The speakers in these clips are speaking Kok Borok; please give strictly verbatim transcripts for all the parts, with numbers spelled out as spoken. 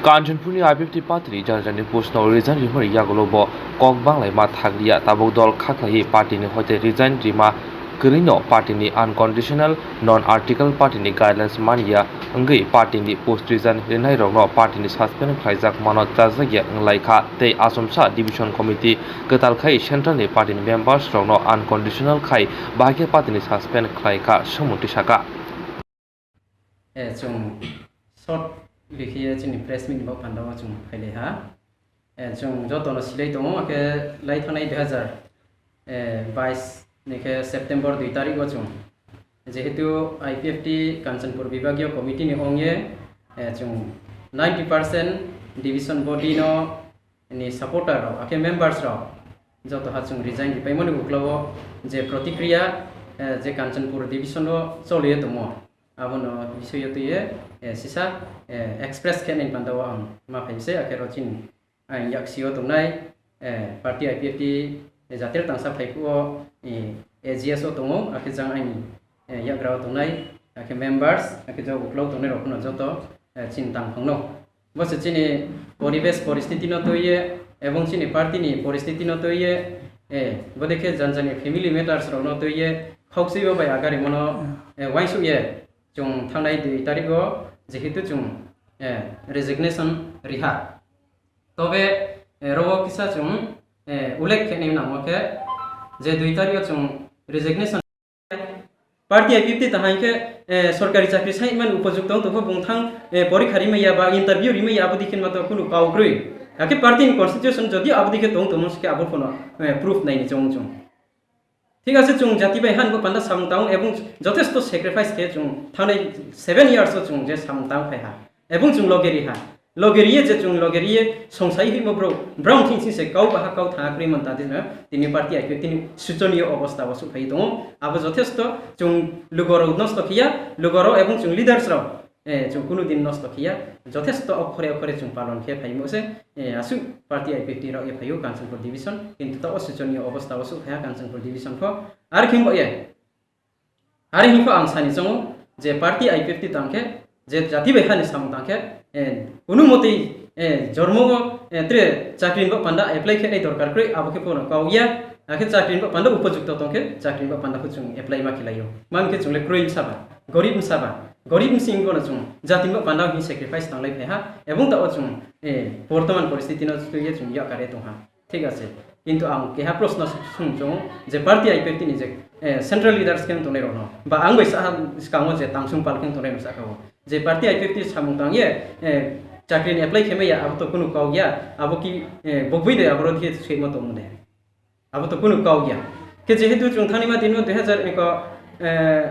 Kanchanpurni I P F T party ni jani jani post no resign rimani yagulo bo kok banglaima thakliya, tabuk dol khaklaiwi party ni hoite resign rima kwrwino party ni unconditional non article party ni guidelines manya wngwi party ni post resign rinairokno party ni suspend khlaijak mano chajakya wnglaikha tei Achomsa division committee kwtal khai central ni party ni members rokno unconditional khai bahai khe party ni suspend khlaikha, Sumunti saka. Eh, chwng short bikhiye chini press meet ni bo panda o chwng phailai ha. Eh, chwng joto no silai tongo, akhe lai thanai dui hazar, eh, bais ni khe September dui tarik o chwng jehetu I P F T Kanchanpur Bibhagiya Committee ni ong ye, eh, chwng ninety percent division body no ni supporter rok, akhe members rok joto ha chwng resign ripai mani ukla o je protikriya, eh, je Kanchanpur division o choli ye tongmo. Abono bisoi yo twi ye, eh, sisa, eh, express khe nai panda o ang ma phai se, akhe ro chini ang yak si o tongnai, eh, party I P F T, eh, jatir tangsa phai phu o, eh, A G S o tongo, akhe jang ani, eh, yagra o tongnai, akhe members, akhe jok uklok tongnai rok phano joto, eh, chini tang phang no. Bo se chini poribesh poristiti no twi ye, ebong chini party ni poristiti no twi ye, eh, bo de khe jan jani family matters rok no twi ye, khok swi bo bai agari mono, eh, waisuk ye. Chwng thangnai dui tarik o jehetu chwng, eh, resignation riha. Tobe, eh, rogo kisa chwng, eh, ullekh khe nai nango khe je dui tarik o chwng resignation. Party I P F T tahai khe, eh, sorkari chakri sai man upojukto wng tongkha bung thang, eh, porikha rimaya ba interview rimaya abo dikhe ma to kunu kau kwrwi. Hakhe party ni constitution jodi abo dikhe tong tongmo se khe abo phano, eh, proof naini chong chong. Thik ase, chwng jati bai han bo panda samung tang ebong jothesto sacrifice khe chwng thangnai seven years o chwng je samung tang phai ha ebong chwng loge ri ha, loge ri ye je chwng loge ri ye songsai himo bro brown thing sing se kau baha kau tha kwrwi man ta dino tini party ai khe tini suchoniyo obostha o suphai tongo. Abo jothesto chwng lugorok nosto khiya, lugorok ebong chwng leaders rok eh, chwng kunu din nosto khiya, jothesto okhore okhore chwng palon khe phaimo se, eh, aswk party I P F T rok ye phaio Kanchanpur division, kintu ta o suchoniyo obostha o sukhaya Kanchanpur division pho. Ar khimbo ye, ari himkho ang sani chongo je party I P F T tangkhe, je jati bai hani samung tangkhe, eh, kunu motwi, eh, jormo o, eh, tre chakri ni bo panda apply khe nai dorkar kwrwi, abo khe bono kau ya, akhe chakri ni bo panda upojukto tongkhe chakri ni bo panda khe chwng apply ma khilaio, mamkhe chwng le kwrwi bwsa ba. Gorib bwsa ba, gorib bwsing bono chwng jati bo panda hwnwi sacrifice tanglai phai ha, ebong ta o chwng, eh, bortoman poristiti no twi ye chwng yakar ye tong ha. Thik ase, kintu ang keha proshno sung chongo je party I P F T ni je, eh, central leaders khe tongnai rok no ba ang bai saha swkango je Tangsung Pal khe tongnai rok sakha o je party I P F T samung tang ye, eh, chakri ni apply khe maya abo to kunu kau ya, abo ki, eh, bogwi de abo rok khe swima tongmo de. Abo to kunu kau ya. Khe jehetu chwng thani ma dino dui hazar eko, eh,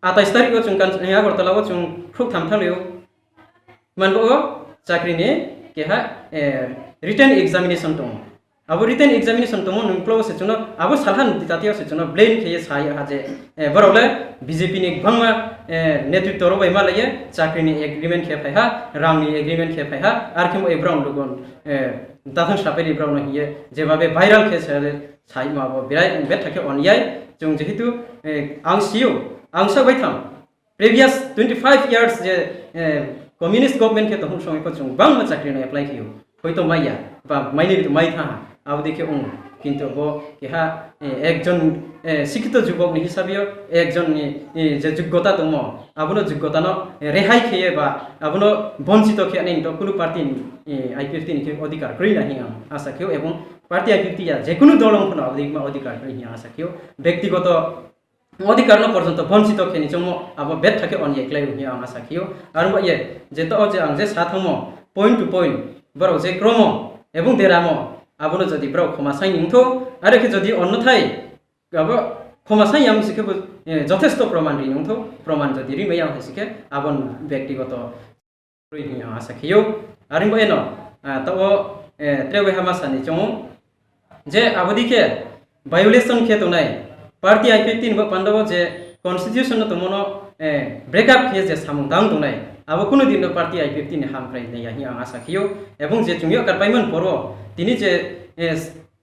atais tarik o chwng kan, eh, Agartala o chwng phuk tham thalio. Manbo o chakri ni keha, eh, written examination tongo. Abo written examination tongo nung klo se chwngno abo salhan tati o se chwngno blame khe sai ha je, eh, borok le B J P ni bangma, eh, netritto rok bai ma laiye chakri ni agreement khe phai ha, rang ni agreement khe phai ha, ar khe mo e brown lugon, eh, Dathan Saperi borokno hiye jebabe viral khe se saima bo birai betha khe onyai. Chwng jehetu, eh, ang sio, ang sa bai thang previous twenty five years je, eh, communist government khe tongmung songwi kho chwng bangma chakri no apply khio, hoito maiya ba maini bitu mai tha abo dikhe ong, kintu bo keha, eh, ekjon, eh, sikhito jubok ni hisabio ekjon ni, eh, je joggota tongmo abono joggota no, eh, rehai kheye ba abono bonchito khe ani to kunu party ni, eh, I P F T ni khe odhikar kwrwi na hinga asa khio, ebong party I P F T ya jekunu dol wng phano abo dikma odhikar kwrwi hinga asa khio, bektigoto odhikar no porjonto bonchito khe ni chongmo abo betha khe onyai klai hinga ang asa khio. Aro ba ye je to o je ang je sa thangmo point to point borok je kromo ebong deramo abono jodi borok khoma sai ningtho, are khe jodi onnothai abo khoma sai yang sikhe bo, eh, jothesto proman ri ningtho, proman jodi ri mai yang sikhe abon bektigoto kwrwi hinwi ang asa khio. Arwngbo eno, ah, tabuk, eh, tre bai hama sani chongo je abodi khe violation khe tongnai party I P F T ni bo pandao je constitution no tongmano, eh, break up khe je samung tang tongnai abo kunu din no party I P F T ni hamkrai nai ya hinwi ang asa khio. Ebong je chwngyo karpaimani poro tini je, eh,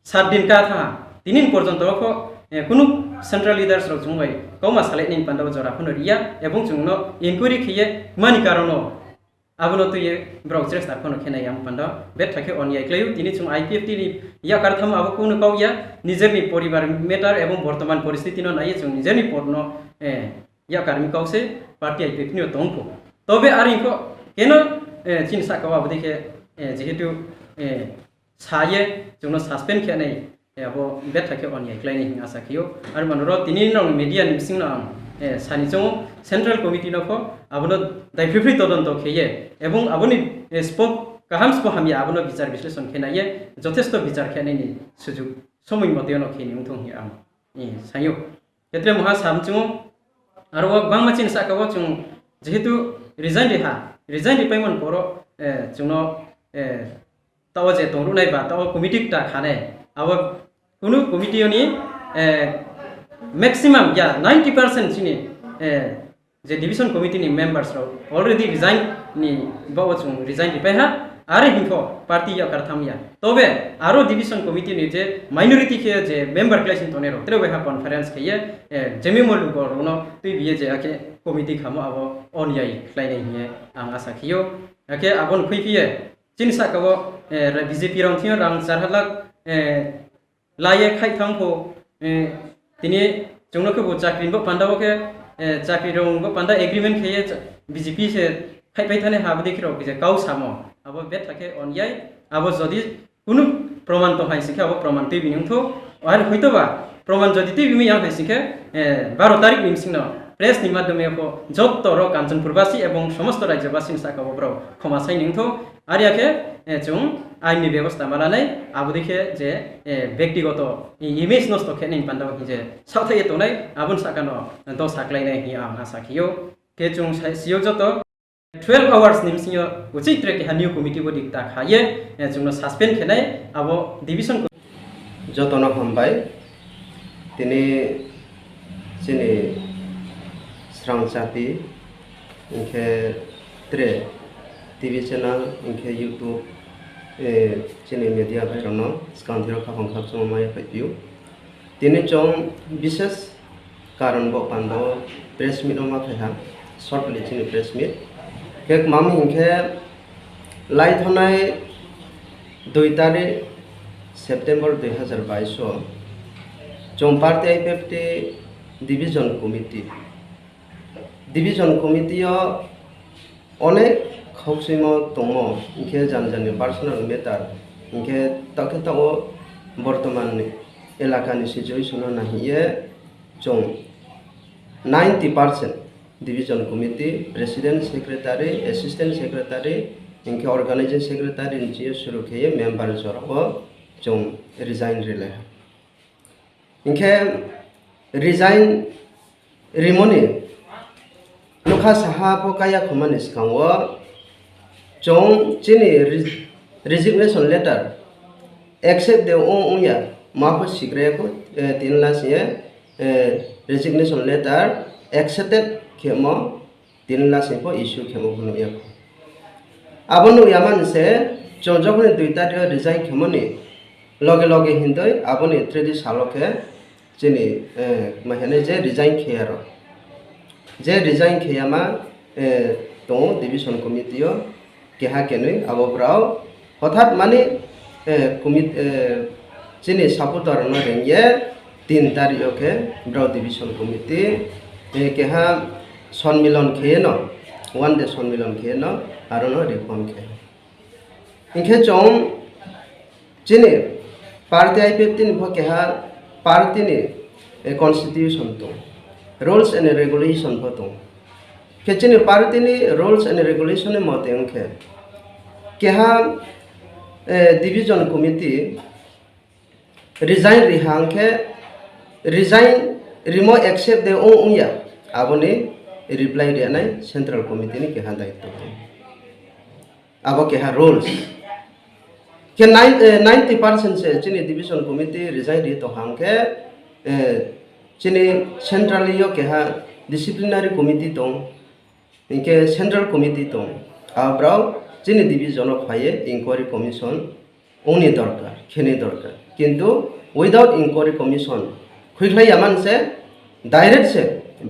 sat din ka tha tini porjonto kho, eh, kunu central leaders rok chwng bai kauma salai nini pandao jora phano riya ebong chwngno inquiry khiye mani karono Abono twiwi borok chesta phano khe nai yang panda betha khe onyai khlaio. Tini chwng I P F T ni yakar thamo abo kunu kok ya, nijeni poribar matter ebong bortoman poristiti no naiwi chwng nijeni porno, eh, yakar mi kok se party I P F T ni tong kho. Tobe ari kho keno, eh, chini saka o abo dikhe, eh, jehetu, eh, saye chwngno suspend khe nai, eh, abo betha khe onyai khlainai hwnwi asa khio. Ar mano ro tini no media ni bising no ang, eh, sani chongo central committee no pho abono daiphri phri todonto kheye ebong aboni, eh, spo kaham spo hamya abono bichar bisleshon khe naiye jothesto bichar khe nai ni sujuk somoi mote no khe ni wngthong hi ang, eh, sayo. Ketre moha sam chungo, aro o bangma chini saka o chung jehetu resign ri ha, resign ri paimon poro, eh, chungno, eh, tao je tong rwnai ba tao committee kta khane, abo kunu committee ni, eh, maximum ya ninety percent chini, eh, je division committee ni members rok already resign ni bao chung resign ri pai ha. Are hinkho party yakar tham ya. Tobe aro division committee ni je minority khe je member khlai sing tongnai rok, tere waiha conference khe ye, eh, jemi mo lugo rokno twi biye je akhe committee khamo abo onyai khlainai hiye ang asa khiyo. Akhe abon khui phiye chini saka o, eh, B J P rang thio rang char lakh, eh, laiye khai thang pho, eh, tini chwngno khe bo chakri bo panda o khe, eh, chakri rong bo panda agreement khe ye cha-, B J P se khai pai thani ha bo dekhi rok je kau samo. Abo betha khe onyai, abo jodi kunu proman tong hai sikhe abo proman twi bini wngtho. Ar hoito ba proman jodi twi bimi yang hai sikhe, eh, baro tarik ni bisingno press ni madhyome pho jotto rok Kanchanpur basi ebong somosto rajya basi ni saka o borok khoma sai ni wngtho. Arya khe, eh, chwng ain ni bebosta ma lanai, abo dei khe je, eh, bektigoto i-, image nosto khe nini panda o hinje saothai ye tongnai, aboni saka no dosa khlai nai hinwi ang asa khio. Khe chwng sai sio joto twelve hours ni bisingo uchik tre keha new committee body ta kha ye, eh, chwngno suspend khe nai abo division. Jotono hambai. Tini chini srang chati, hinkhe tre T V channel, hinkhe YouTube, eh, chini media bai rokno swkang thiro khaphang khakchangma maya phai phio. Tini chwng bishes karon bo pando press meet rok ma phai ha, shortly chini press meet. Khe mami hinkhe lai thonai dui tarik September dui hazar bais o chwng party I P F T division committee, division committee o onek khokchwimo tongmo, hinkhe jani jani personal matter, hinkhe takhe tago bortoman elakani situation o nahiye chwng ninety percent division committee, president, secretary, assistant secretary, hinkhe organizing secretary ni chiyo suru khe member jorao chwng resign rilai. Hinkhe resign rimoni nokha saha pho kaya khumani swkango chwng chini re-, resignation letter accept de ong ongya ma pho sikraya kho, eh, tin la siye, eh, resignation letter accepted khemo tin la se pho issue khemo phano ya kho. Abo nuk ya man se chwng jokhoni dui tarik o resign khemoni loge loge hintoi aboni tredi salo khe chini, eh, ma hene je resign kheya rok. Je resign kheya ma, eh, tongo division committee o keha kenwi abo brao hothat mani, eh, commit-, eh, chini supporter rokno rengye tin tarik o khe brao division committee, eh, keha sonmilon kheyeno, one day sonmilon kheyeno arono reform khe. Hinkhe chwng chini party I P F T ni pho keha party ni, eh, constitution tong, rules and regulation pho tong. Khe chini party ni rules and regulation ni mote wngkhe keha, eh, division committee resign ri hang khe resign rimo accept de ong ongya aboni reply rwnai central committee ni keha daitto. Abo keha rules. Khe nine, eh, ninety percent se chini division committee resign ri tong hang khe, eh, chini centrally yo keha disciplinary committee tong, hinkhe central committee tong. Abrao chini division o phaiye inquiry commission ongni dorkar, kheni dorkar. Kintu without inquiry commission khuikhlai ya man se direct se